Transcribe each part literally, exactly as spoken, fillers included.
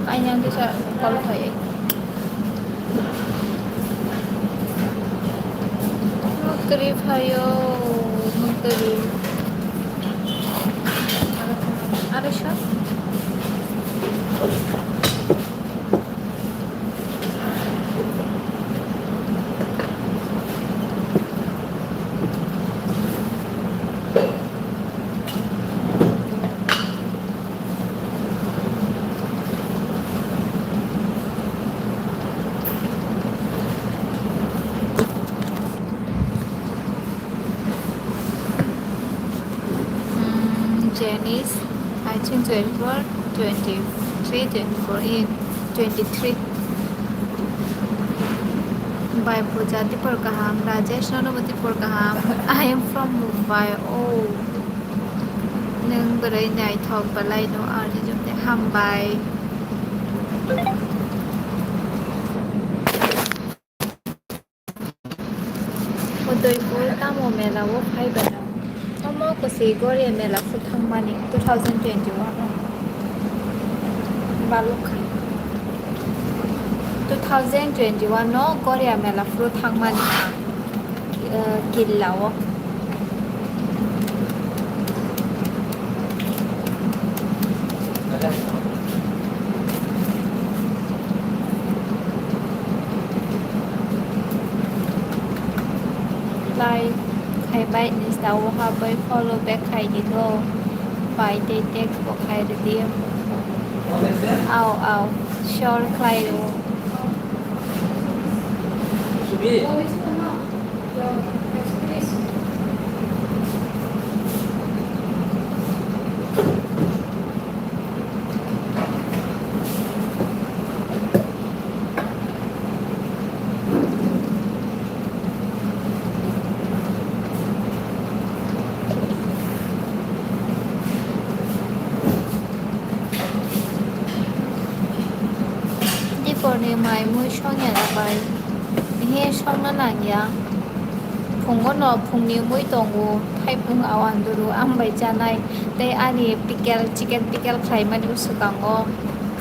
Kainang kisa call khai. Mukri phaio, mukri. Aro sa? Mm, Janice, I think twenty-four, twenty-three, twenty-four, eh, twenty-three. Bai puja tipor kaham, Rajesh nono bo tipor kaham. I am from Mumbai. Oh, nwng bwrwi naithok belai no, ani jumte hambai. Udaipur tamo mela o phai bana? Omo kwswi Goria mela phuru thangmani two thousand twenty-one o. Balukha. Two thousand twenty-one o Goria mela phuru thangmani ang, eh, Killa o. Like khai bai Insta o habai follow back khai di do. Bai tei text bo khai ridi. Au, au, sure khlai o. Diporni mai mui songya bai. He songna nangya. Phungo no phungni mui tongo. Thaipung awan duru ang bai chanai. Tei ani pickle, chicken pickle khlaimani bwswkango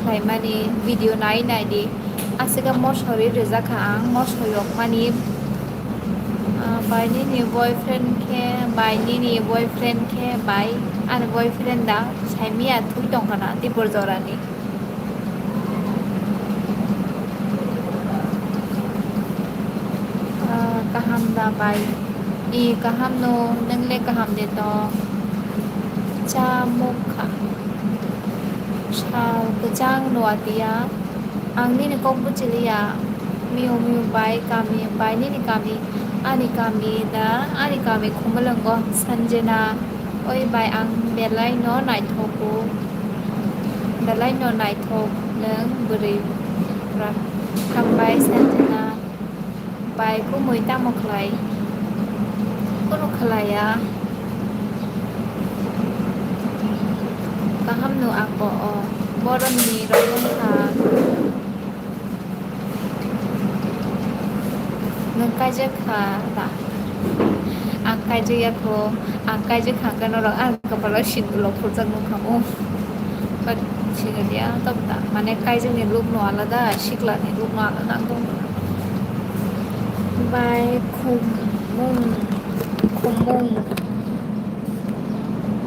khlaimani video nai nai di. Aswkhe mosori rijak kha ang, mosori rok mani, ah, bai nini boyfriend khe, bai nini boyfriend khe, bai ani boyfriend da saimia thui tong khana tei bor jorani. Ah, kaham da bai? I kaham no, nwng le kaham de to? Cha mokha. Sal kwchang no atiya. Ang nini kok buchiliya. Miyo miyo bai kami, bai nini kami. Ani kami da, ani kami Khumulwngo Sanjena. Oi bai ang belai no naithogo. Belai no naithok nwng bwrwi bwkra. Hambai Sanjena. Bai kumui tamo khlai? Kunu khlaiya. Kaham no ako o. Boroni rok wngkha. Nwng kaijak kha da? Ang kaijak ya kho. Ang kaijak kha khe norok ang kwpalo sindulo phurjak nukha mo. But siniliya tabta. Mane kaijakni look no alada, siklani look no alada ang tong. Bai khumung, khumung,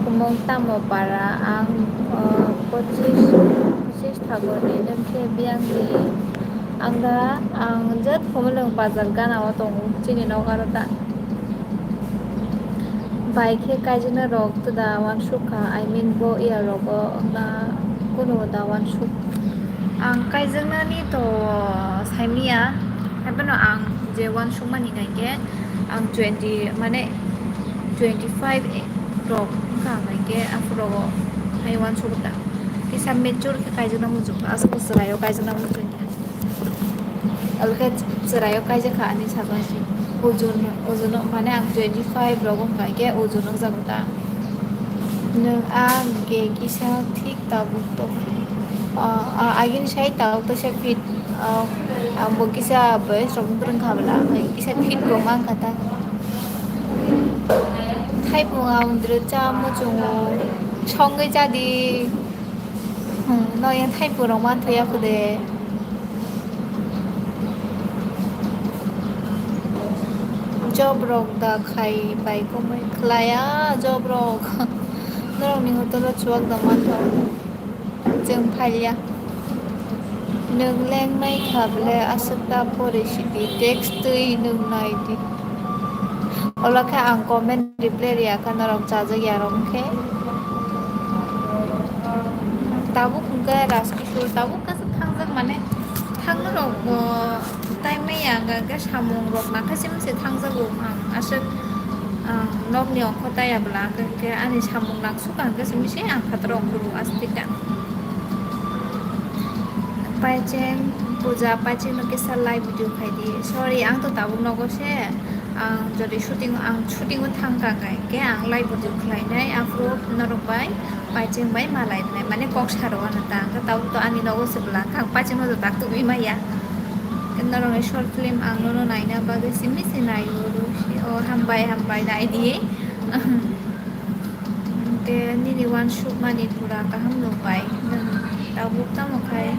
khumung tamo para ang, uh, pochis, pochis thagoni nwng khe biyangni ang da ang jet Khumulwng bazar gana o tongo chini nok aro da. Bai khe kaijakna rok da uansuk kha, I mean bo iya rogo wngna kunu da uansuk. Ang kaijaknani to saimanya, haiphano ang je uansukmani hwnkhe ang twenty mane twenty five rok wngkha hwnkhe aphuru rogo hai uansuk da. Kisa mature khe kaijakna muchung kha, aswk chwraio kaijakna muchung kha. Alkhe chwraio kaijak kha ani sajakni. Ujun, ujun mane ang twenty five rok wngkha khe ujun wngjago ta. Nwng ang khe kisa thik tabuk to. Ah, ah, agini sai tabuk to se fit. Ah, ang bo kisa boyes rok wng kha bwla, kisa fit bo mang kha ta. Thaipung ang dre cha muchungo. Songwi cha di. Noya thaipu rok ma thuya khude. Job rok da khai bai komai khlaya job rok. Norok ni hotel o chuwak da man thok. Chwng phailiya. Nwng leng mai kha bwle aswk ta pore sidi text twi nwng nai di. Olo khe ang comment reply riya kha norok chajak ya rok khe. Tabuk hwnkhe Rajkishore tabuk khe thangjak mane thangna rok bo tai maya hwnkhe samung rok nakha se mase thangjago ang aswk ang nokni ongkho taya bwla hwnkhe ani samung naksuk hwnkhe se mase ang phataro ongkhorwo aswk ta. Paicheng puja, paicheng no kisa live video khai di. Sorry, ang to tabuk nogo se. Ang jodi shooting, ang shooting o thang ka kai ke ang live video khlai nai. Aphuru norok bai paicheng bai malai nai. Mane kok saro ano ta. Ang tabuk to ani nogo se bwla. Ang paicheng no to tak tubui maya. Ke norok ni short film ang nono naina bagwi simi se nai o. O hambai, hambai nai di. Hwnkhe nini uansukmani pura kaham nukbai nwng tabuk tamo khai?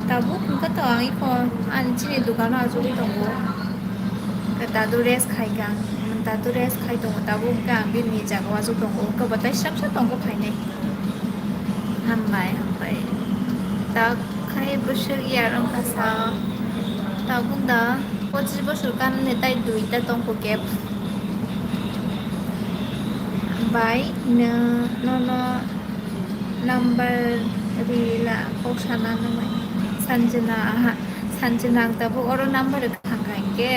Tabuk hwnkhe to ang iko ani chini dukano achugwi tongo. Hwnkhe dadu rest khai kha, dadu rest khai tongo tabuk hwnkhe ang bini jaga o achuk tongo, hwnkhe bo tai srapsa tongo phainai. Hambai, hambai. Tak khai bwswk iyar wngkha sa tabuk da. Pochis bosor kanani tai duita tongkho gap. Bai, no, nono number rila kok sana nangmani. Sanjana, aha, Sanjana ang tabuk oro number rwkha hwnkha hinkhe.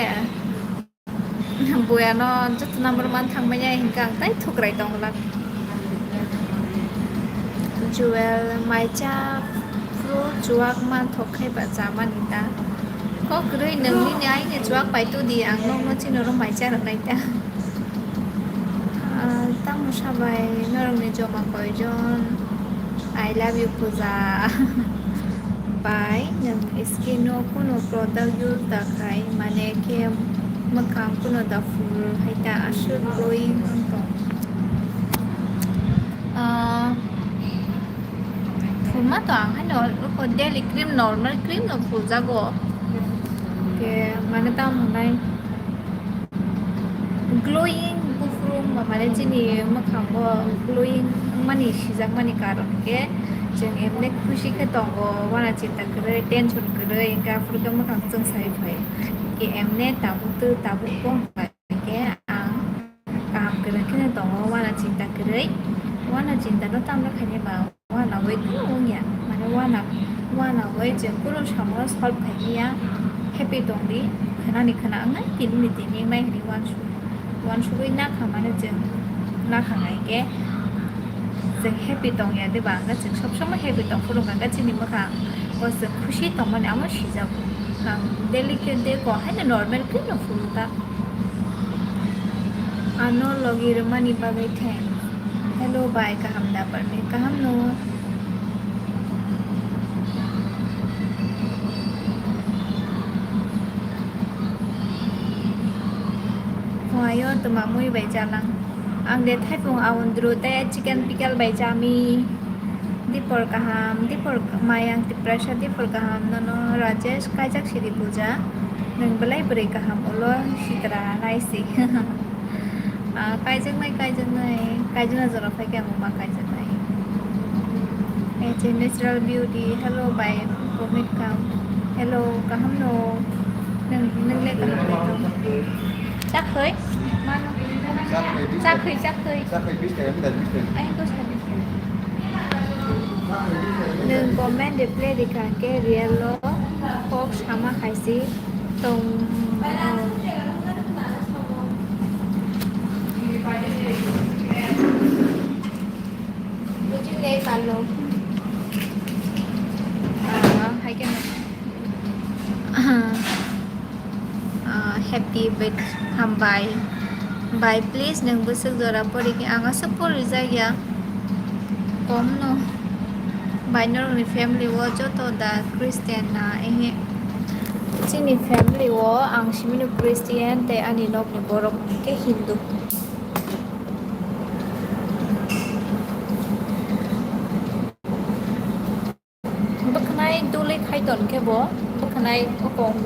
Boyano joto number man thangmani hinkhe ang tai thukrai tongla. Jewel, maicha fruit chuak manthok khe ba chamani ta. Kok kwrwi nwng nini aini chuak pai tudi, ang nokno chini oro maicha rwnai ta. Ah, tamo sabai norokni joma koijon? I love you, Puja. Bai, nwng skin o kunu product use da khai, mane khe mwkhang kunu da phul hai ta, aswk glowing wng tong. Ah, phulma to ang haino daily cream, normal cream no phuljago. Ke mane tamo hwnai glowing buphuru wngma mane chini mwkhango glowing wngmani sijakmani karon khe chwng emne khushi khe tongo, wana chinta kwrwi, tension kwrwi, hwnkhe aphuru khe mwkhang chwngsai phai. Ke emne tabuk twi tabuk bo hwnkhe ang kaham kwrwng kheno tongo, wana chinta kwrwi. Wana chinta no tamo khaini ba wana bai kunu wngya, mane wana, wana bai je kunu samung solve khai ya, happy tongdi, khwnani khwna wngnai, tini ni tini wngnai hwnwi uansuk, uansugwi nakha mane chwng nakha ngai khe chwng happy tongya de ba, hwnkhe chwng sob somoi happy tong phuru hwnkhe chini mwkhang o chwng khusi tongmani amo sijago. Ang daily khe de ko haino normal khe no phuru ta. Ano logi rwmani bagwi thanks. Hello bai, kaham da Parveen? Kaham no? Phuaio twma mui bai chalang. Ang de thaipung aundru tei chicken pickle bai chami. Dipor kaham, Dipor Mayang Tiprasa, Dipor kaham, nono Rajesh kaijak sidi puja. Nwng belai bwrwi kaham ulo sitra naisi. Ah, kaijaknai, kaijaknai, kaijakna jora phai khe ang ma kaijaknai. Ei je natural beauty, hello bai, comment kam. Hello, kaham no? Nwng, nwng le kaham no? Chakhwi? Chakhwi, chakhwi. Chakhwi, bis taka, bis taka. Ai, dos taka. Nwng comment reply rikha khe real o kok sama khaisi tong. Bujile palo. Ah, hai khe. Ah, happy birthday, hambai. Bai, please, nwng bwswk jora pori khe ang aswk porijakya. Komno. Bai, norokni family o joto da Christian na, ehe. Chini family o ang simino Christian tei ani nokni borok khe Hindu. Bo bwkhanai o kong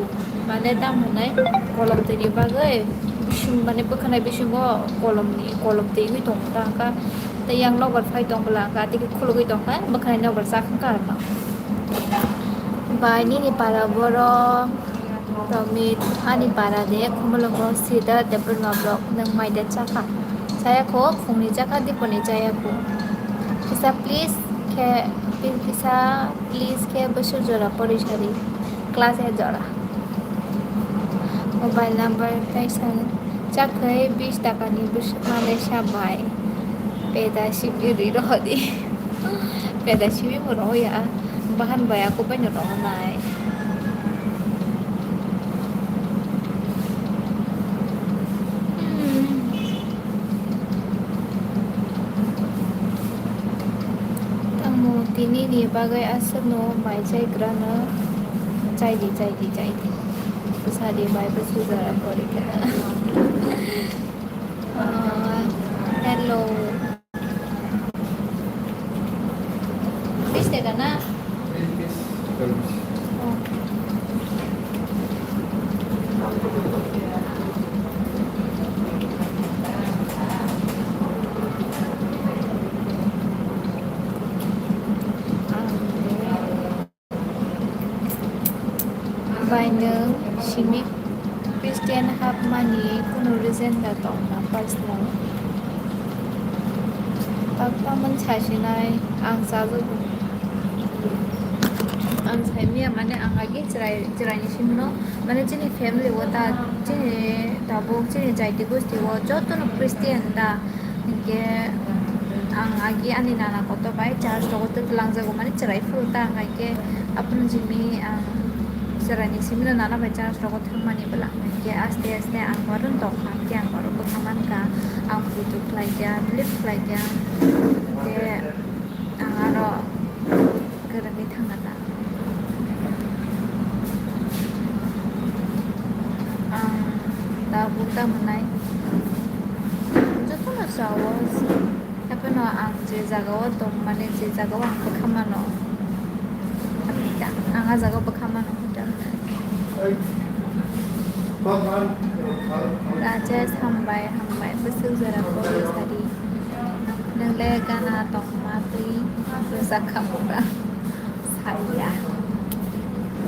mane tamo hwnai kolom twi ni bagwi bising mane bwkhanai bisingo kolom ni kolom twi wi tongo ta hwnka tei yang nobar phai tong bwla hwnka tei khulugwi tongkha bwkhanai nobar chak hwnka arokno. Bai nini para borok tomit ani para de khumulwngo sida tei borma borok nwng mai de chakha chaya kho phungni chakha diponi chaya kho kisa please khe kisa. Please khe bwswk jora porwi sadi class eight jora. Mobile number kaisa chakhwi bis takani bwswk manai sa bai peda simi ri rohodi. Peda simi bo rohoya bahan bai ako bai no rohonai. Hmm. Tamo tini ni bagwi aswkno mai chaikrano chaidi, chaidi, chaidi. Bwsadi bai bwswk jora porikha. Ah, hello. Bis taka na? Bai nwng simi Christian hapmani kunu reason da tong na personal? Bakta man sasinai ang chajago. Ang saimia mane ang agi chwrai chwraini simno mane chini family o ta chini tabuk chini jaiti gosti o jotono Christian ta. Hinkhe ang agi ani nana kotor bai church rogo twi twlangjago mani chwrai phuru ta ang hinkhe aphuru jimi ang chwraini simino nana bai church rogo thangmani bwla hinkhe aste aste ang aro tongkha hinkhe ang aro bwkha mankha ang puitu khlaikha believe khlaikha hinkhe ang aro kwrwngwi thangna ta. Ang tabuk tamo nai jotono sao, haphano ang je jaga o tong mani, je jaga o ang bwkha mano, ang a jaga o bwkha mano. Rajesh, hambai, hambai, bwswk jora kok sadi. Nwng le gana tongma twi rwjak kha bugra. Saya.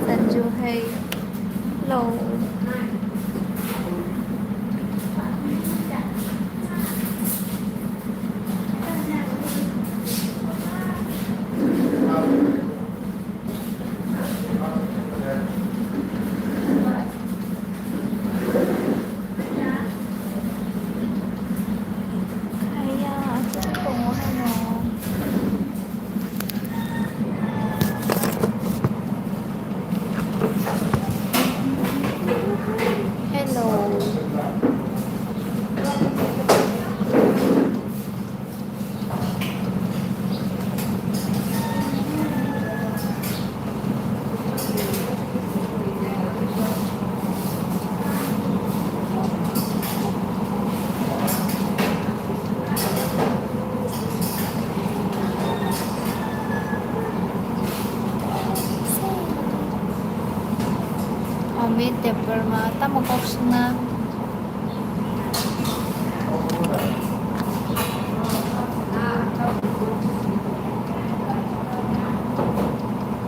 Sanju hai. Hello. Kaya, aswk tongo haino. Hello. Amit Debbarma, tamo kok swngna?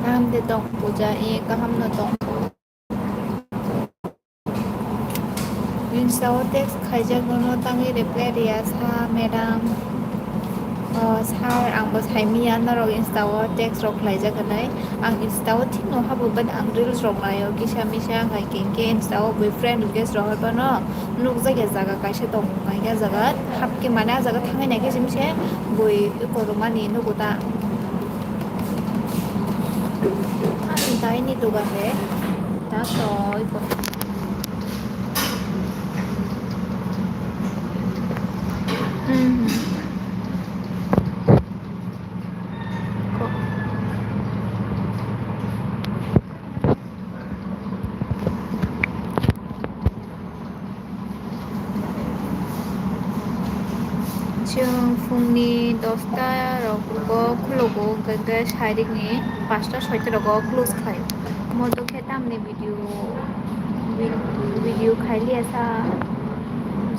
Kaham de tong puja, e kaham no tong. Insta o text khaijak nono tangwi reply riya sa madam. O sir, ang bo saimiya norok Insta o text rok khlaijak hinwi. Ang Insta o thik no habo ban ang reels rok naio kisa misa, ang hai khe Insta o boyfriend request rok hai phano nukjak ya jaga kaisa tong kha jaga hap khe mane ah jaga thangwi naikhe simi se bui korokmani nugo ta. Ani dai ni dogan de ta toi ko. Mhm. Ko. Chwng phungni dosta rogo khulugo, hwnkhe sairikni pasta soita rogo close khlaio. Modo khe tamni video, vid-, video khailiya sa,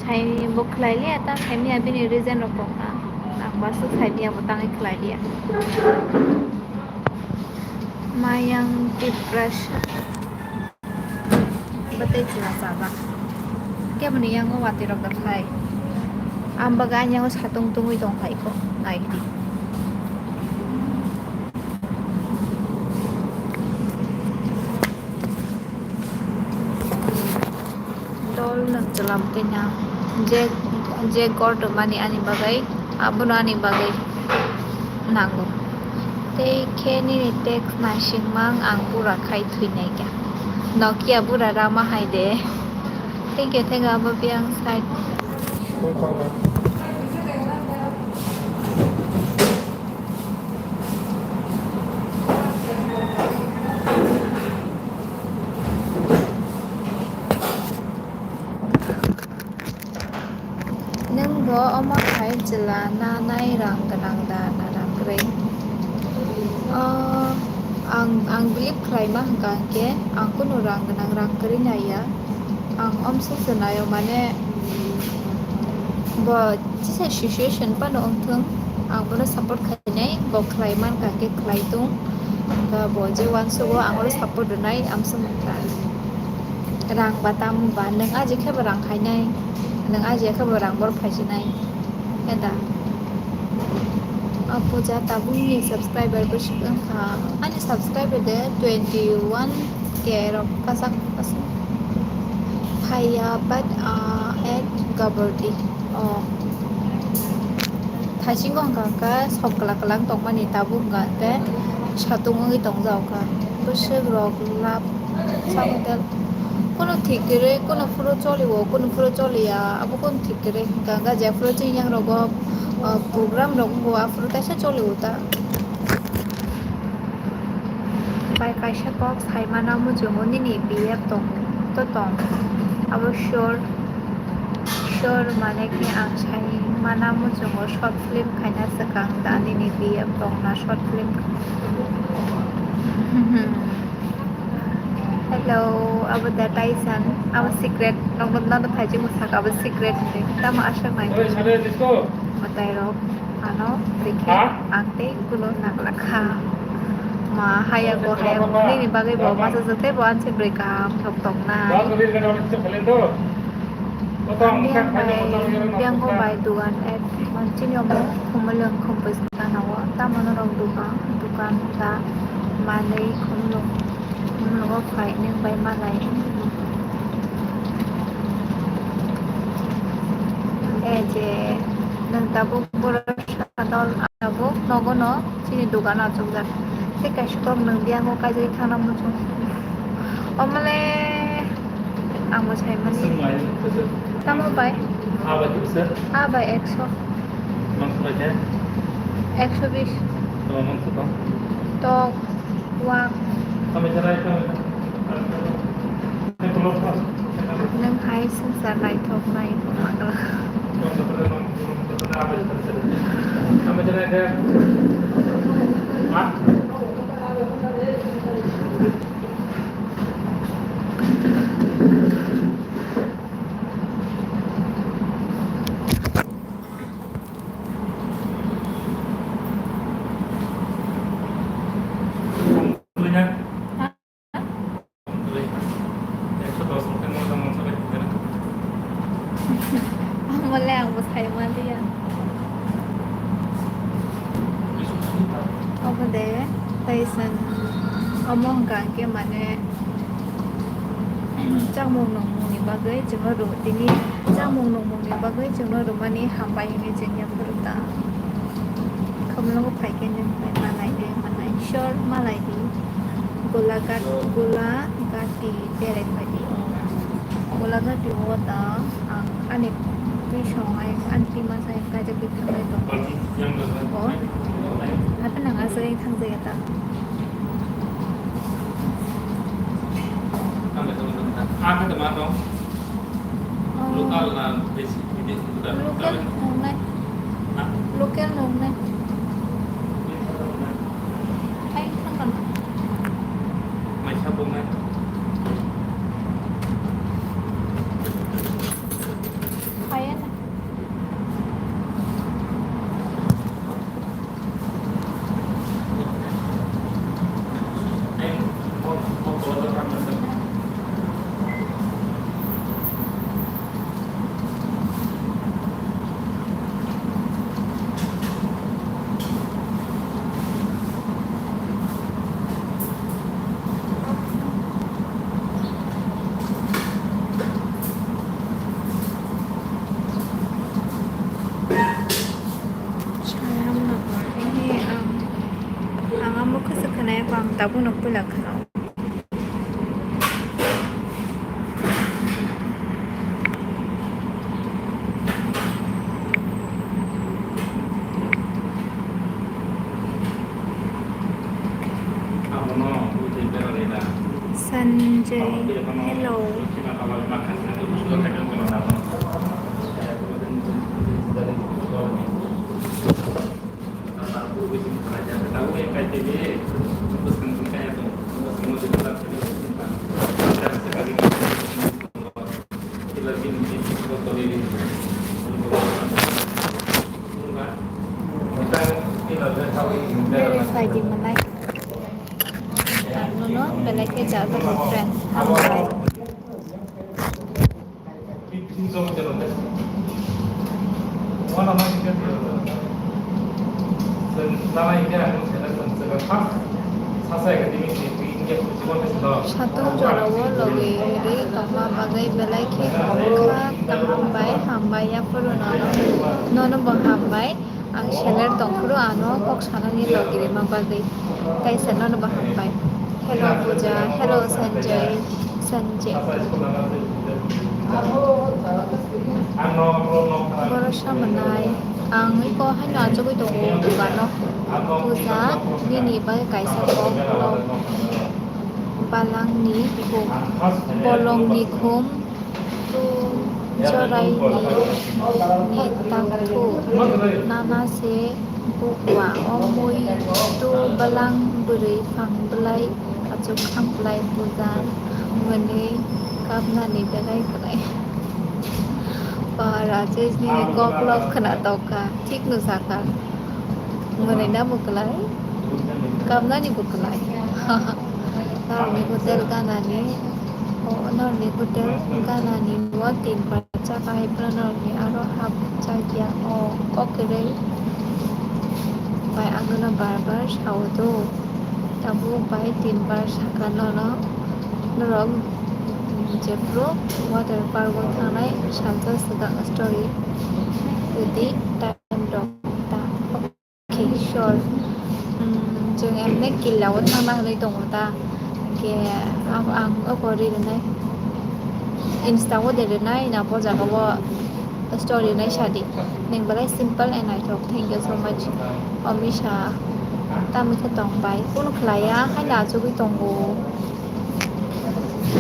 sai bo khlailiya ta, saimanya bini reason rok tongkha. Ang basu saimanya bo tangwi khlailiya. Mayang depression. Batei chwla chaba. Keboni yango watwi rok da khai. Ang baga ani yango satung tungwi tong khai ko. Nai di. Dol nwng chwla bwtwi na. Je, je gor rwmani ani bagwi, abono ani bagwi nango. Tei khe nini text naisingmang ang bura khai thwinai kha. Nokia bura rama hai de. Thank you, thank you, abo biyang side. Nwng bo omo hai chwla nanai rang gwnang da na rang kwrwi? O, ang, ang believe khlaima hwnkha hwnkhe ang kunu rang gwnang rang kwrwi naiya. Ang omsok se naio mane bo jesa situation phano wngthung, ang bono support khainai, bo khlai mankha khe khlai tung. Hwnkha bo je uansugo ang oro support rwnai, amswk wngkha. Rang ba tamo ba, nwng aji khe bo rang khainai, nwng aji khe bo rang bor phaisinai. Eda. O puja tabukni subscriber bwswk wngkha. Ani subscriber de twenty one K rok kwchak kwchak phaiya, but, ah, at gabardi. O. Thaisingo hwnkha khe sok kwlak kwlak tongmani tabuk hwnkha khe satung wngwi tongjak kha. Bwswk rok lab Sabotel. Kono thik kwrwi, kono phuru choli o, kono phuru choli ya, abo kono thik kwrwi. Hwnkha hwnkha jephuru chwng yang rogo, ah, program rok wngo, aphuru kaisa choli o ta. Bai kaisa kok sai mana muchungo nini B F tong to tong. Abo sure, sure mane khe ang sai mana muchungo short film khaina swkang da nini B F tong na short film. Hello, abo da Tyson, abo secret, nokno, nokno phaijak mwsaka, abo secret hinwi. Tamo aswk nai. Mwtai rok, ano, tei khe, ha? Ang tei kuno nagla kha. Ma, haya go, haya go, nini bagwi bo masa jotei bo anse break up, thok tong nai. Biyang bai, biyang go bai dugan ek, chini omo khumulwng khum pwisa gana o, tamo norok dugan, dugan da manwi khumulwng, khumulwng o phai nwng bai malai. E je, nwng tabuk borok sadol, ang tabuk nogo no chini dugan achukjak. Tei kaisa kok nwng biyang go kaijagwi thangna muchung. Omole. Ang bo sai mani. Tamo bai? A bai kisa? A bai ekso. Mangso bai khe? Ekso bis. Tamo mangso tong? Tok, wak. Tamo jarai, tamo jarai. Nwng hai swngchar naithok nai, mangla. Tamo jarai khe? Ha? Ang wale ang bo sai maliya. Obo de, tei sen, omo hwnkha hwnkhe mane, chamung nungmungni bagwi chwngno rw-, tini chamung nungmungni bagwi chwngno rwmani hambai hwnwi chwng yaphuru ta. Khumulwngo phai khe nwng bai malai de, malai, sure malai di. Golagat, Golagati berai phai di. Golagati o ta ang ani twi song ai, ani twi masa ai kaijagwi thangnai tongo. O, hapheno ang aswk thangjakya ta. Local nungnai. Local nungnai. Hai, thangkana. Tabuk no puila kheno. Sanjay, hello. Verify di manai. Ang nono belai khe jajakgo friend. Hambai. Satung jorao logi ri tongma bagwi belai khe kha kaham bai hambai, yaphuruno nono bo hambai. Ang seler tongphuru ano kok sanani logi rima bagwi. Kaisa nono bo hambai. Hello Pooja, hello Sanjay, Sanjay. Borok sa manai. Ang iko haino achugwi tongo dogano. Pooja, nini bai kaisa kok rok. Balangni khum, bolongni khum, tu joraini ni takthu, nana se bukwa, o mui tu balang bwrwi phang bwlai, achuk kham bwlai Pooja, mwnwi kapnani belai kwlai. Ba, Rajesh nini kok lok khwna tongkha, thik no sakha. Mwnwi na bo kwlai, kapnani bo kwlai. Norokni hotel ganani, o, norokni hotel ganani o tin bar chakha hai phano norokni aro hap chakya o, o kwrwi. Bai ang nono bar bar sao do, tabuk bai tin bar sakha nono, norok jephru water park o thangnai salsa swkang story. Rwdi time rok ta. Okay, sure. Hmm, chwng emne killa o thangna hwnwi tongo ta. Hwnkhe ang, ang oko ri rwnai. Insta o de rwnai na bo jaga o story nai sadi. Nwng belai simple and naithok. Thank you so much. Omisa tamo khe tong bai. Kunu khlaiya haino achugwi tongo.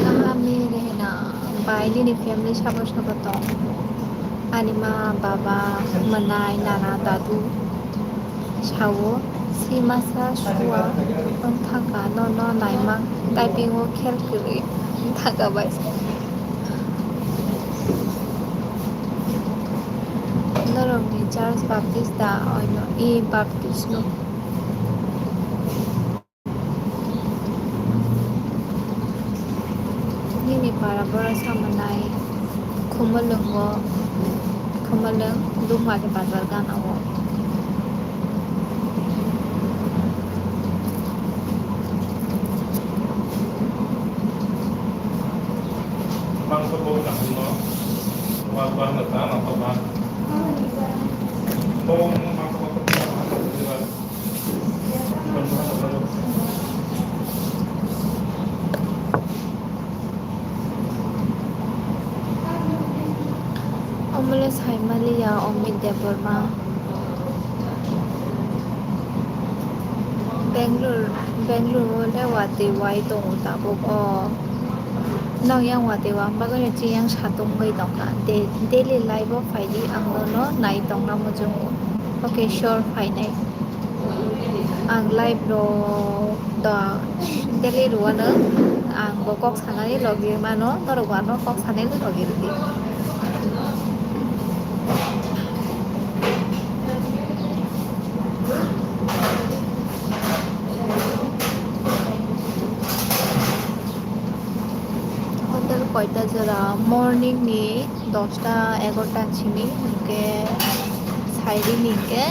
Kaham ni rehna bai nini family sabo sabo tong? Ani ma, baba, mwnai, nana, dadu sao, si masa sua wng thangkha, nono naima typing o khel kwrwi wng thangkha bai. Norokni church Baptist da? Oino, i Baptist no. Nini para bora samanai Khumulwngo, Khumulwng Dumari bazar gana o. Mangso bo kaham no, wa, wa no ta no to ba. Bo mangso bo ta. Omole saimaliya Omit Debbarma. Bangalore, Bangalore o le watwi wai tongo tabuk o. Nang yang watwi wang bagwi chiyang satung bai tongkha. De-, daily life o phaidi ang nono nai tongna muchungo. Okay, sure, phainai. Ang live rok da daily rwano, ang bo kok sanani logi mano, norok bo ano kok sanani logi rwdi. Hotel koita jora? Morning ni dosta egarota simi, hwnkhe sairi ni hwnkhe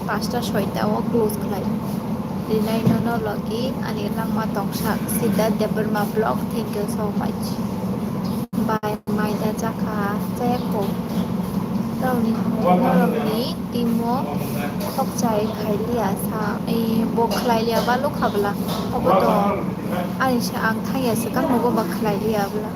pasta soita o close khlai. Rinai nono logi ani langma tongsa Siddharth Debbarma vlog, thank you so much. Bye, maida chakha, chayakho. Norokni, norokni team o khokchai khailiya sa, eh, bo khlailiya ba lukha bwla. Obo to ani se ang thangya swkang nogo ba khlailiya bwla.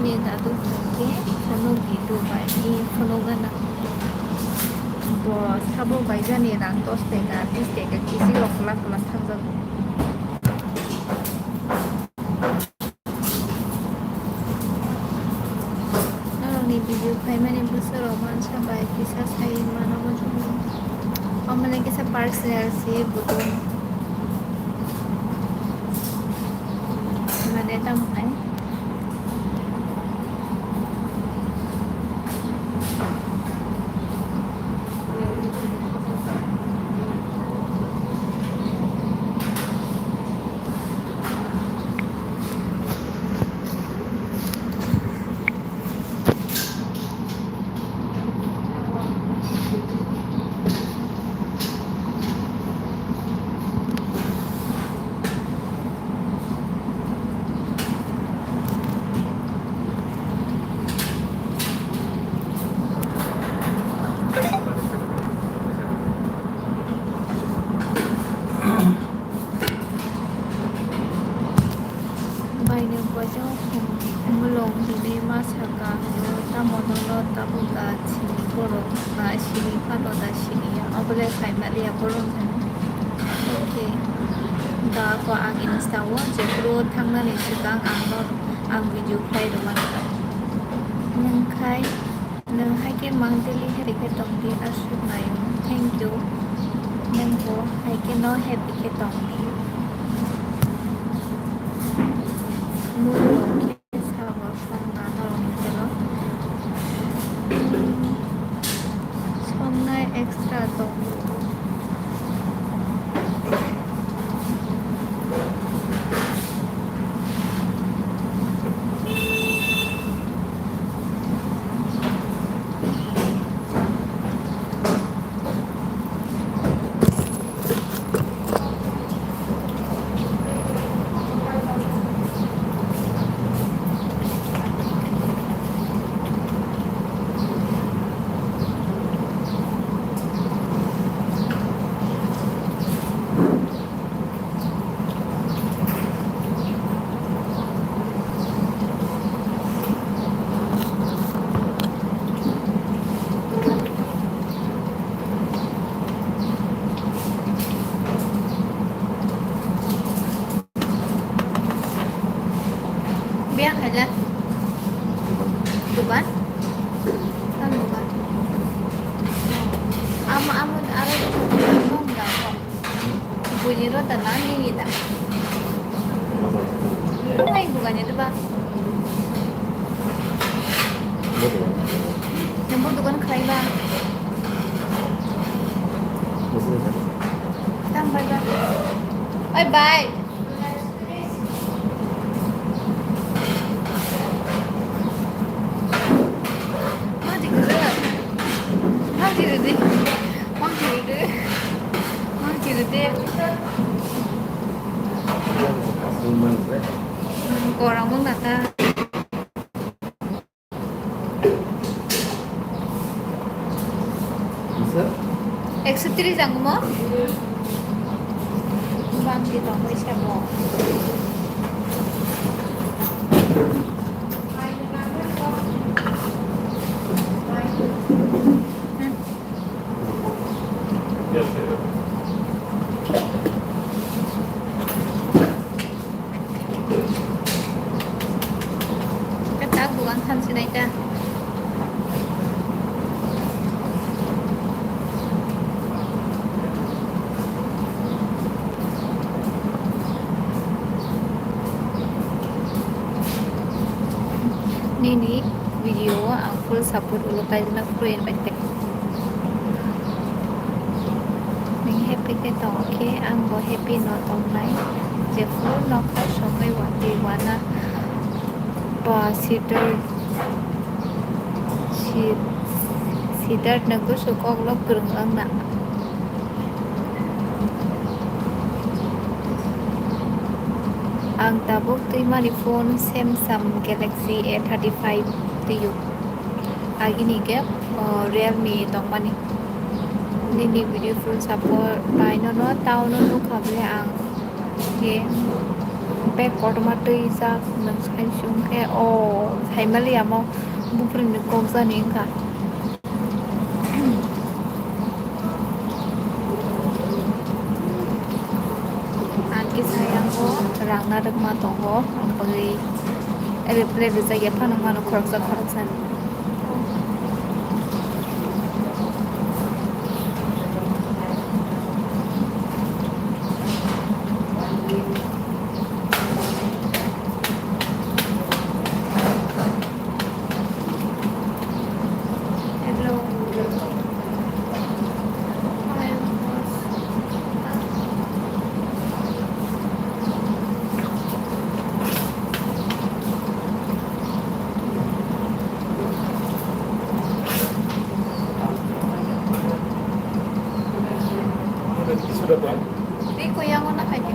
Ini dadu ke phunuk di Dubai, i phunuk gana. Bo sabo bai jani rang dos teka, bis teka, kisi rok kwlak kwlak thangjago. Norokni video khaimani bwsarok mansa bai kisa sai mano, omo chwng. Omo le kisa personal si butung. Mane tamo hai. Baino bojo mulong hinwi ma saka, tamo nono tabuk da sini borok na sini phano da sini ya, obo le sai maliya borok. Okay, da ko ang insta o jephuru thangnani swkang ang no, ang video khlai rwmani. Nwng khai Nwng hai khe monthly happy khe tong di, aswk naio. Thank you. Nwng bo hai khe no happy khe tong di. Mui rok khe sabo song na norok ni telo. Songnai extra tong. Biya khaja. Duban? Kan duban. Ama, ama, aro duban. Buini rota na nini da. Nai bugani tu ba. Yang butuh kan kai ba. Tambah ba. Bye bye. Korang mung nata. Ekso tris ang mo? Bang di tong bai sabo. Katak bukan thansinai ta. Nini video o ang full support ulo kaijak na pro invite. Nini happy khe tong khe ang bo happy no tong nai. Jephuru nokha songwi watwi wana ba Sidar, Sid-, Siddharthno gusu koklop kwrwng wngna. Ang tabuk twimani phone Samsung Galaxy A thirty-five twiyo. Agini khe, o, Realme tongmani. Nini video full support bai nono town o nukha bole ang. Khe bek kotorma twi jak nwng sai sung khe, o, saimali amo buphuruni kok jani wngkha. Ang kisa yango rang narwkma tongo, ang bagwi reply rijak ya phano mano khoroksa khoroksani. Tei koi yango na khaidi.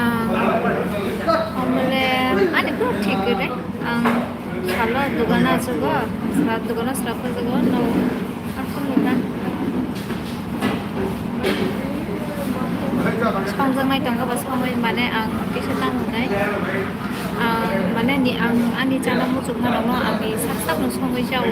Ang, ang bole, ani pura thik khe de. Ang salo dogano achugo, salo dogano sra pajago, no, aswk nukha. Songjaknai tongo ba songwi mane ang kisa tang hwnai. Ang mane ni ang ani chana muchungma rokno ang ni sak sak no songwi chao.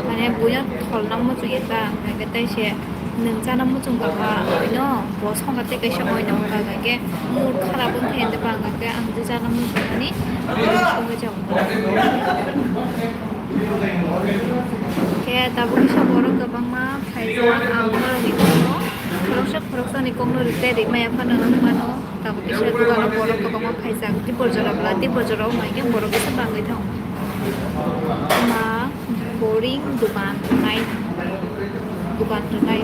Mane buino tholna muchungya ta, hwnkhe tei se nwng chana muchung tongkha, oino bo songkha tei kaisa oino wngkha, hwnkhe mood kharap wngkha hwnkhe ba ang hwnkhe ang je chana muchungmani songwi chao. Khe tabuk kisa borok kwbangma phaijak, ang borokni kokno khoroksa khoroksani kokno rwkhe rwmaya phano wng mano. Tabuk kisa dogano borok kwbangma phaijak, tipor jora bwla, tipor jora wng hai khe borok kisa bangwi thango. Ma boring dogan tongnai, dogan tongnai.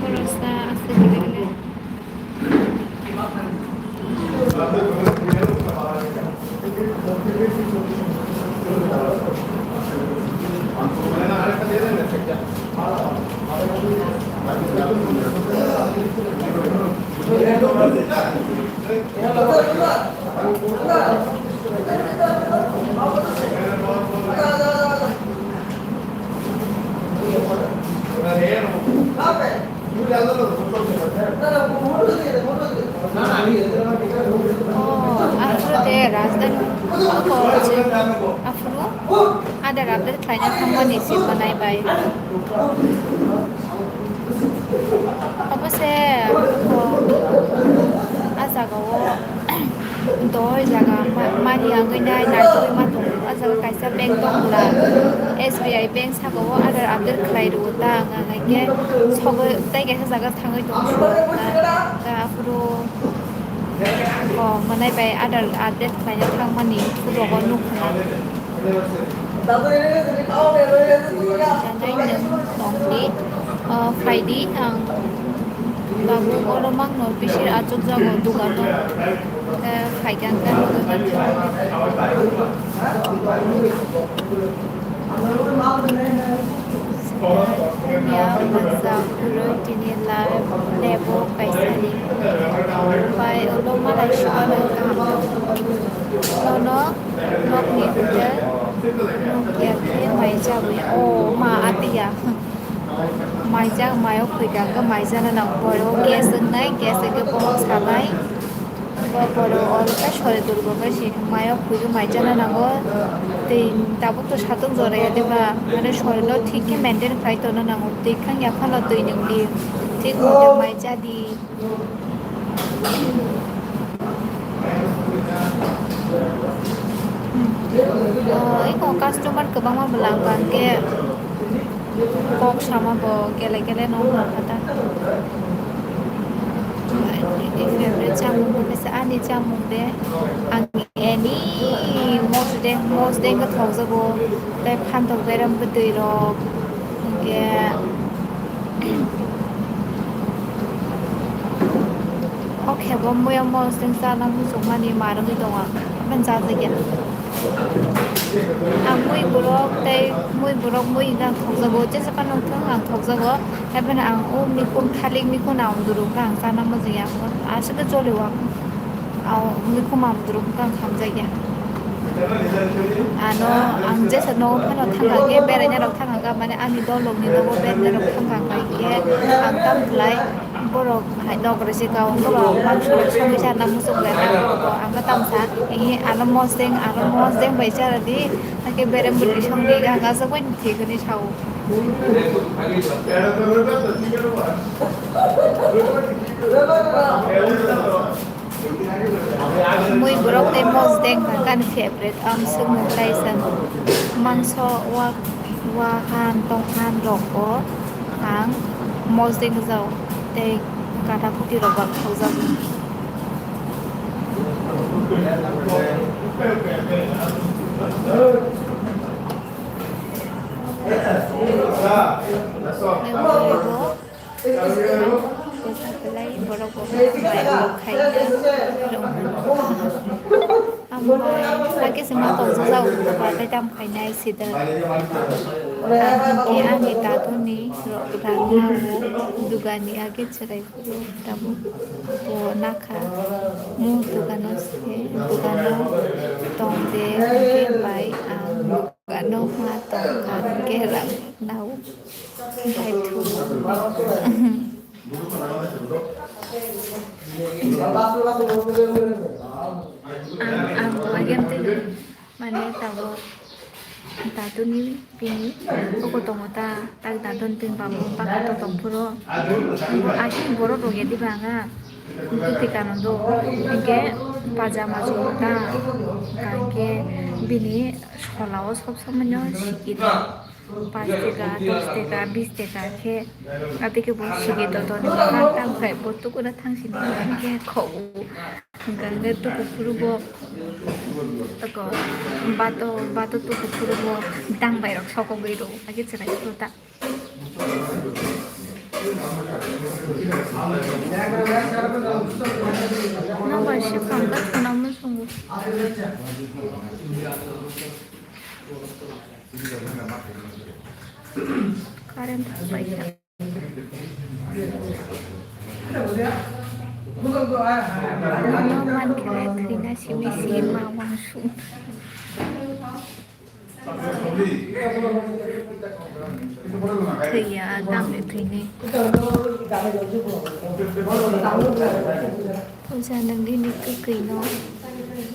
Khoroksa aswk gile gile. Oh, afro de rajdhani, afro, ada rajdhani khlaina thangmani si manai bai. Obo se, oh, Jaga o doi jaga ma-, mani agwi nai naitugwi ma tongo. O jaga kaisa bank tong bwla, S B I bank saka o Aadhaar update khlai rwo ta wngkha, hwnkhe sogwi tei kaisa jaga thangwi tongo. Aphuru o mwnai bai Aadhaar update khlaina thangmani photo o nukha. Janai nwng tongdi, ah, phaidi, ang tabuk oro mangno bisir achukjago dukano, eh, phaikha hwnkhe. Tini live lebo kaisani bai ulo malai sukanai kaham. Nono nokni hotel nokya khe mai chabwi. O ma atiya. Maijak, mayo khwikha khe maijana nang bohrok gas wngnai, gas wngkhe bohrok sanai. Bo bohrok oro khe sori durgo khe si mayo khwikhe maijana nango. Tei tabuk to satung joraya diba, mane sorino thik khe maintain khai tongna nango. Twi khang yaphano twi nwngdi, thik mote maijadi. Oh, eko customer kwbangma bwla hwnkha hwnkhe kok sama bo gele gele no hwnka ta. Ani favorite chamung bo kisa ani chamung de. Ang any mosdeng mosdeng khe thokjago. Tei phantok berem bwtwi rok hwnkhe. O khe bo muya mosdeng chana muchungmani ma rwgwi tongo, aboni chajakya. Ang mui borok tei mui borok mui hwnka ang thokjago, jesa phano wngthung ang thokjago. Haibano ang o mikung thalik mikung na umduruk ang chana muchungya, aswk khe choli o ang. Ang mikung ma umduruk ang hamjakya. Ano ang jesa nogo phano thangkha khe beraina rok thangkha khe, mane ani dol rokni nogo beraina rok thangkha khe ang tam khlai. Borok hai nok rwse ka wngkhe ba mangso rok songwi charna muchung lai na borok bo ang khe tamsa, eh, ano mosdeng, ano mosdeng bai chara di, hakhe berem bwtwi song di, ang aswk bai thik hwnwi sao. Mui borok tei mosdeng hwnka ani favorite, ang swkmung kaisa mangso wak, wahan tonghan rok o ang mosdeng rwjao tei kata kuti rok bo ang thokjago. Belai borok bo khaina rwngmano. Ambai hakhe se ma tongjago ba tei tam khainai sida. Hinkhe ani daduni rangna o dugani age chwrai phuru tabuk bo nakha. Mo dugano se dugano tongde hinkhe bai ang dugano ma tongkha hinkhe rang nao. Bai thu. Ang, ang buai game twi mane tabuk daduni bini oko tongo ta, tak dadon bini babo baka to tong phuru. Aswk borok rok ya diba nga. Tuti kano do, hinkhe pajama chumui ta, hinkhe bini sola o sob somoi no siki ta. Pash taka, dos taka, bis taka khe, abo khe bo sigi totoni, tang tang khai bo tukuna thang sini, khe khogo. Hwnkhe tuku phuru bo, tako, bato, bato tuku phuru bo, dang bai rok sokogwi rwo, age chwrai phuru ta. Nokbar se phamkha khuna muchungo. Current paikha. Ano mankhe thwina simi sima wansuk. Thwiya, tamni thwini. Puja nwng nini kwkwino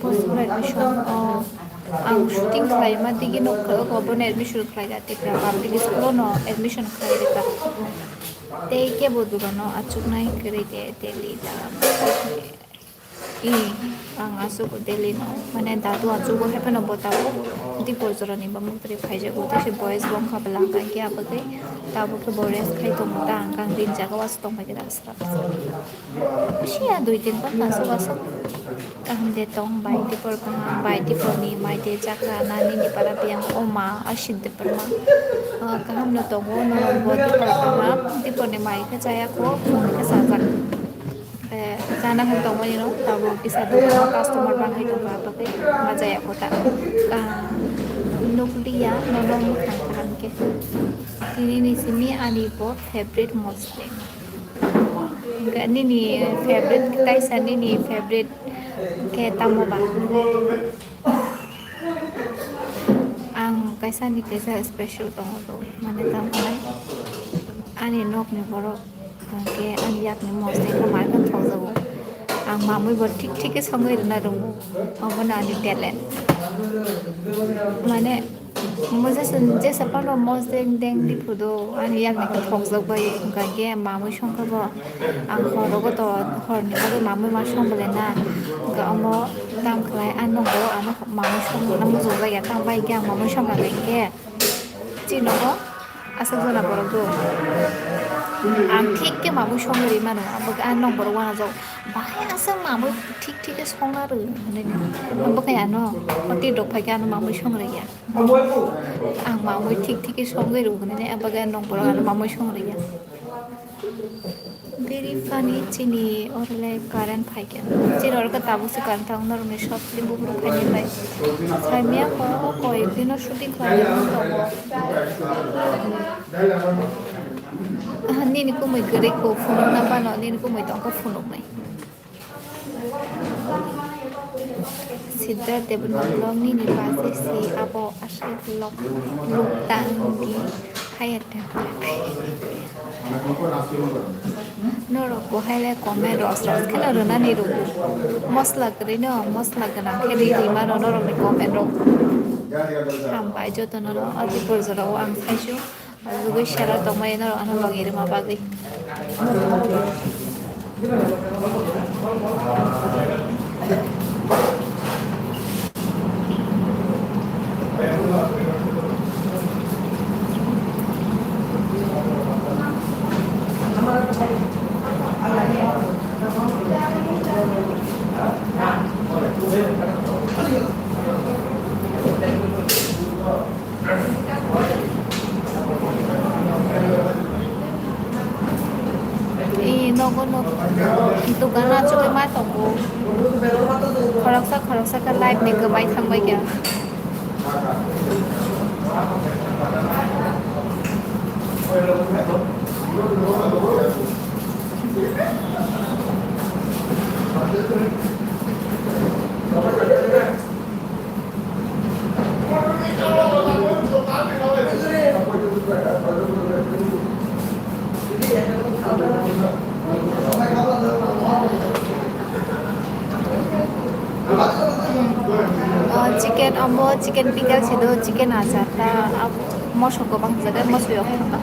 post admission o ang shooting khlaima digi nukha, obo bono admission khlaiya Tipra Public School o no admission khlai rwkha. Tei kebo dugano achuknai kwrwi de Delhi da. I, ang aswk daily no, mane dadu aswk bo hapheno bo tabuk Dipor jorani bamuk twi phaijago, tei se boys bo wngkha belak khe abagwi tabuk khe bo rest khai tongo ta, ang kang rinjago aswk tongbai khe aswk. Siya dui tin ghonta aswk aswk kaham de tong bai Dipor kaham bai Diporni mai de chakra na nini para biyang o ma asidde. Kwbangma, ah, kaham no tongo, norok bo Dipor kaham, Diporni mai khe chaya kho, phone khe sajak. Eh, chana khe tongmani no, tabuk kisa dukano customer bangwi tongkha, abagwi ma chaya kho ta. Ah, nukliya, nono mwkhang kaham khe. Tini ni simi ani bo favorite mosle. Hwnkhe nini favorite, kaisa nini favorite khe tamo ba? Ang kaisa ni kaisa special tongo to, mane tamo ani nokni borok, hwnkhe ani yakni mosle khe mai khe thokjago. Ang mamwi bo thik thik khe songwi rwna rwngo, obono ani talent. Mane, Mo jesa, jesa phano mosdeng deng diphudo, ani yakni khe thokjak bai, hwnkha khe mamwi songkha bo. Ang hor rogo to, horni bagwi mamwi ma song belai na. Hwnkha omo tam khlai, ang nokbo ano mamwi songna muchungjak ya, tamo bai khe ang mamwi songkha khe. Chini nogo aswk jora borok do. Ang thik khe mamwi songwi rwi mano, abo khe ang nokbo rok uanajak. Bahai aswk mamwi thik thik khe songna rw, hwnwi. Abo khe ano, hoti rok phai khe ano mamwi song rw ya. Ang mamwi thik thik khe songwi rw hwnwi, abo khe nokbo rok ano mamwi song rw ya. Very funny, chini orle current phai khe. Chini orle tabuk se current thang norok ni shop ni buphuru phai ni bai. Saimya ko koi dino shooting khlai ni tongo. Ah, nini kumui kwrwi ko phunuk na phano, nini kumui tongkha phunuk nai. Siddharth Debbarma vlog nini base se abo aswk lok luk tang di haya tang. Norok bo hai le comment ros ros kheno rwnani rw. Mosla kwrwi no, mosla gwnang khe ri ri mano norok ni comment rok. Hambai joto no, ati porjora o ang saisu. Lugui sera tongmani norok ano logi rwma bagwi. Ee, nogo, nogo. Dukano achugwi ma tongo. Khoroksa, khoroksa khe light ni kwbai thangbai kha. O chicken, omo chicken pickle se do, chicken achar ta, abo moso kwbang jaga, moso yok thangkha.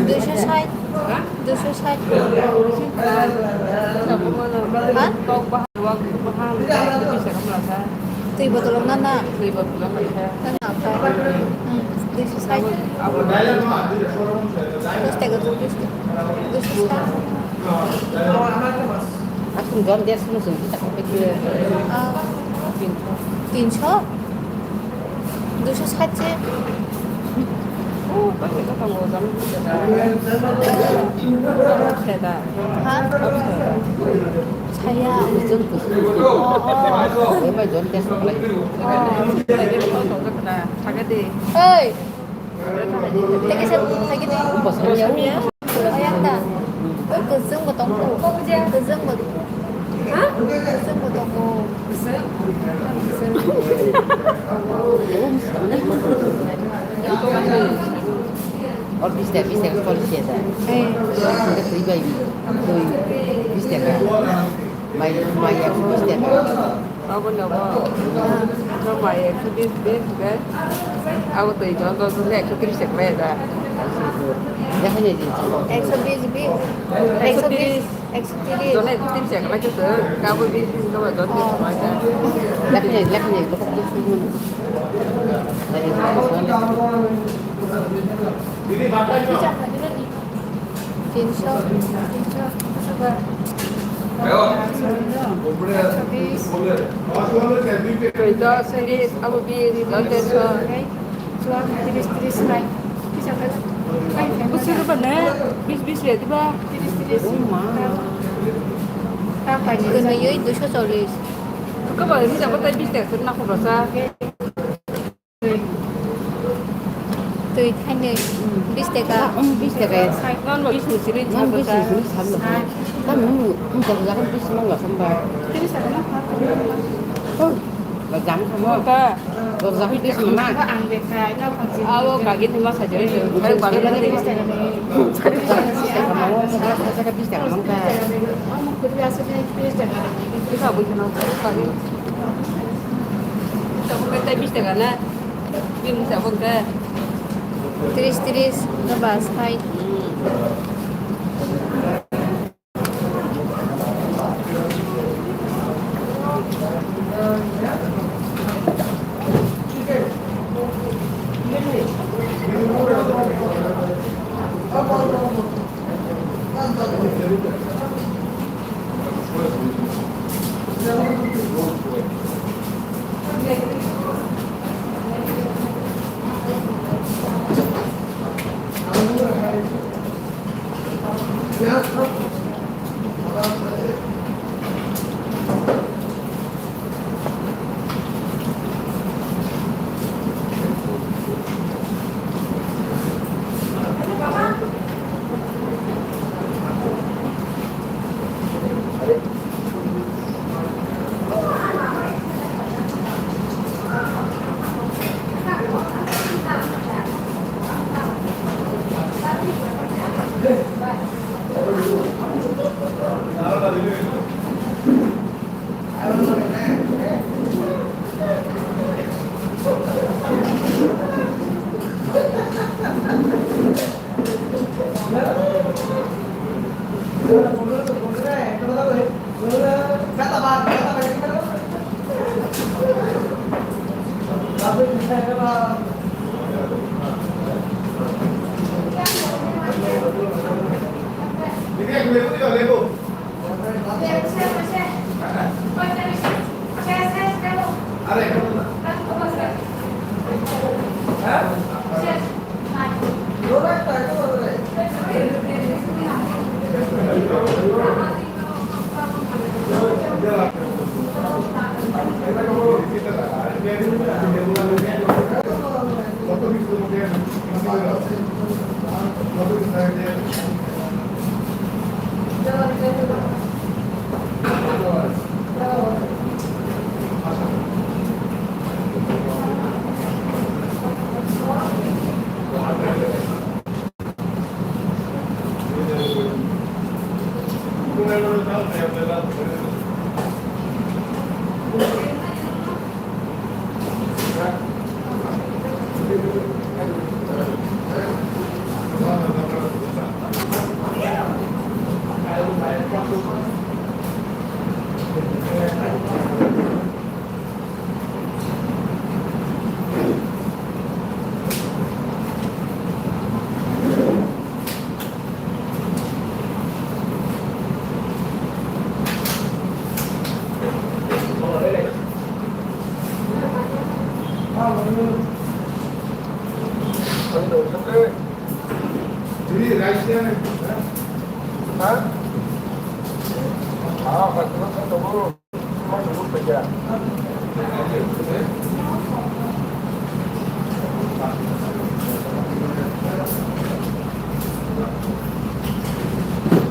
Duiso sait, duiso sait. Ha? Twi botol na na? Twi botol na na. Na na, oke. Hmm, duiso sait. Dos taka, dos taka. Duiso sait. Aswk jon des no sung kita kopek. Ah. Tinso. Tinso? Duiso sait se. Oh, pakai kata mau jam. Saya. Ujung kusuk. Oh, oh. Emang jon des no lagi. Oh. Pakai deh. Hei. Teke sa, teke de. Bosmia. Ayang da. Oi, kwchwng bo tong kho. Kwchwng bo. Ha? Kwchwng bo tong kho. Kwchwng? Kwchwng. Or bis taka, bis taka cholish taka. Eh. Bis taka twi bai. Twi bis taka. Mai, mai ya bis taka. Abo nogo. Abo mai ekso bis, bis, bis. Abo twi jon, jon, jon, ekso tris taka bai da. Ekso bis, bis. Ekso bis. Ekso tris. Jon ekso tris taka bai da. Abo bis, bis, abo jon bis bai da. Lekha ni, lekha ni, lekha ni. Tinso, tinso, sugar. Ekso bis. Ekso bis, abo bis, jon dersho. Tris, tris, nai. Bisa kan? Kusur ba ne? Bis, bis ya, diba? Tris, tris. Oh, ma. Kwnwi duiso chollish. Kaba, bisa ko tai bis taka na ko basa. Twi thainwi, hmm, bis taka. Hmm, bis taka. Non bo bis ni simi. Non bis ni simi sam lo. Tam nung, nung tak jaga bis mang la sam ba. Oh, ba jam sam ba. Ba. Ba jam bis mang. Abo kagi thima sa jai. Hai ba. Bis taka mang. Bis taka mang ba. Bisa bu kena kagi. Bisa bu kena bis taka na. Tris, tris, no ba, sai.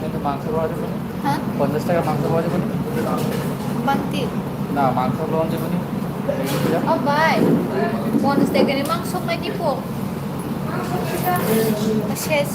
Ito mangso roja bani? Ha? Ponchas taka mangso roja bani? Bangti? Na, mangso roja bani? O bai, ponchas taka ni mangso mai tipo. Ses.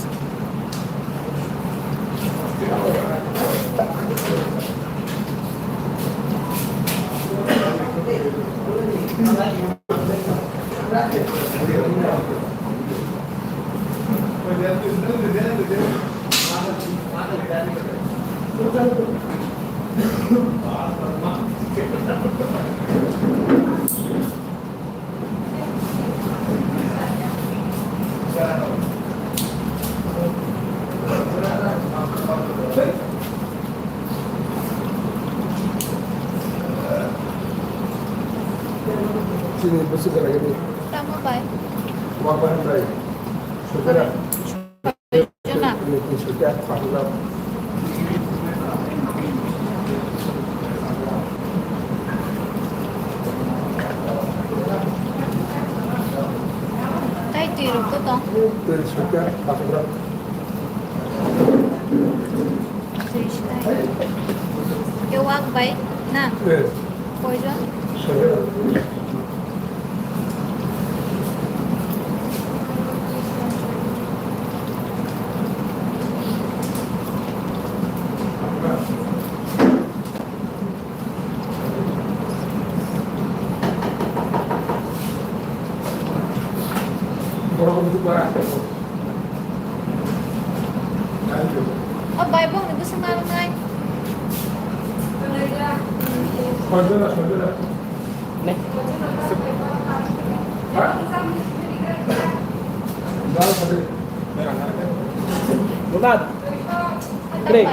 Chini bwswk gwnang ini. Tamo bai. Wak bai hambai. Sukera. Jona. Ini, ini sukera, khasukra. Tai twi rok to tong. Ini sukera, khasukra. Ke wak bai na? Eh. Koijon? Soijon. Borok wngkha. O bai bongni bwswk narwknai. Ne. Mulat. Break.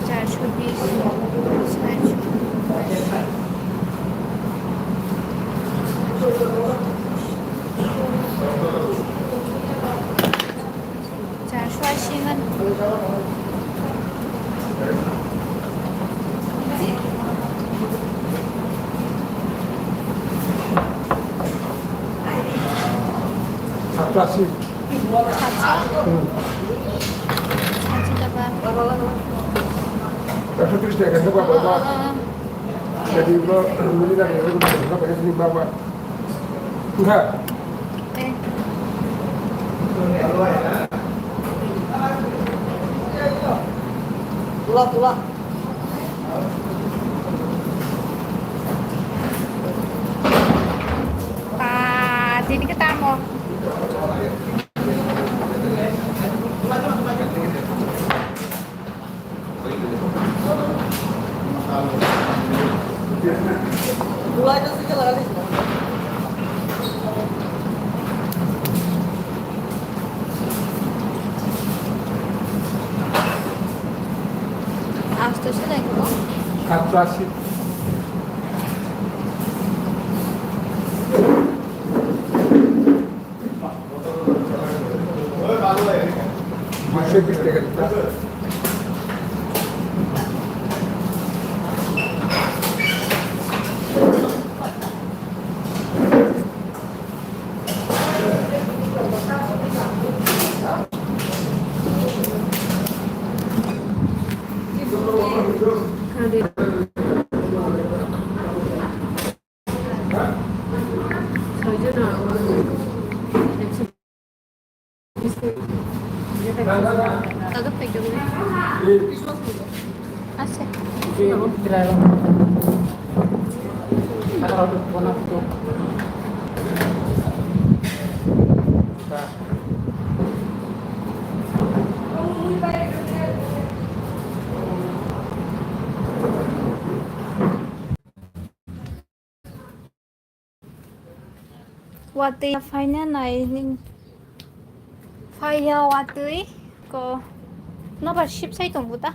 চারশো বিশ, ছয়শো। চারশো আশি মান। সাতশো আশি। সাতশো? হুম। আশি টাকা। একশো তিরিশ টাকা, একশো টাকা। ও, ও, ও। Jadi, bro, ini kan, ini kan, ini kan, ini kan, ini kan, Wngkha? Tula, tula. Ba, tini khe tamo. Asto se nai ko? Asto asi. Agak pegang. Asa. Watwi phaina nai ning. Phaiya watwi. Ko nobar sip sai tongo ta.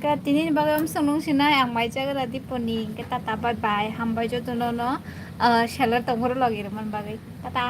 Ke tini ni bagwi amsong nung sinai ang mai jaga da Diponi, ke tata bye bye, hambai joto no no, ah, seller tongoro logi rwman bagwi. Tata.